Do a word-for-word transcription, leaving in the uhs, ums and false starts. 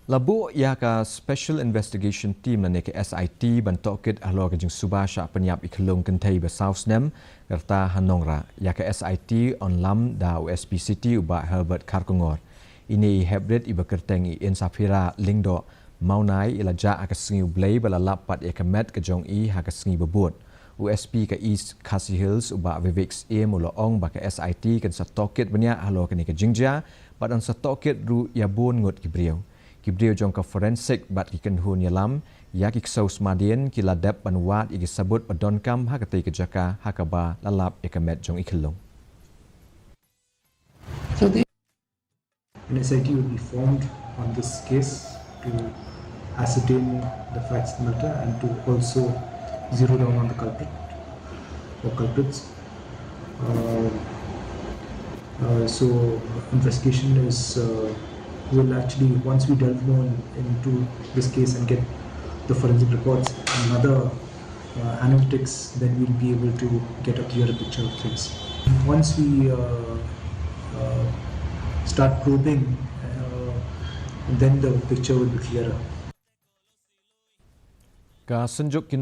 La buh ïa ka Special Investigation Team lane ka S I T ban tohkit halor ka jingsuba shah pynïap i khyllung kynthei ba saw snem ka rta ha Nongrah. Ïa ka S I T yn lam da u S P City u Bah Herbert Kharkongor. Ine i heprit iba kyrteng i Insaphira Lyngdoh Mawnai i la jah ha ka sngi U Blei bad la lap pat ïa ka met ka jong i ha ka sngi ba bud. U S P ka East Khasi Hills u Bah Vivek Syiem u la ong ba ka S I T kan sa tohkit bniah halor kane ka jingjia bad yn sa tohkit ruh ïa bun ngut ki briew. Ki briew jong ka forensic bad ki kynhun ïalam ïa ki ksew smadien ki la dep ban wad ïa ki sabut ba donkam ha katei ka jaka ha kaba la lap ïa ka met jong i khyllung. An S I T will be formed on this case to ascertain the facts of the matter and to also zero down on the culprit or culprits. Uh, uh, so investigation is uh, will actually, once we delve more in, into this case and get the forensic reports and other uh, analytics, then we'll be able to get a clearer picture of things. Once we uh, uh, start probing, uh, then the picture will be clearer. Ka Synjuk ki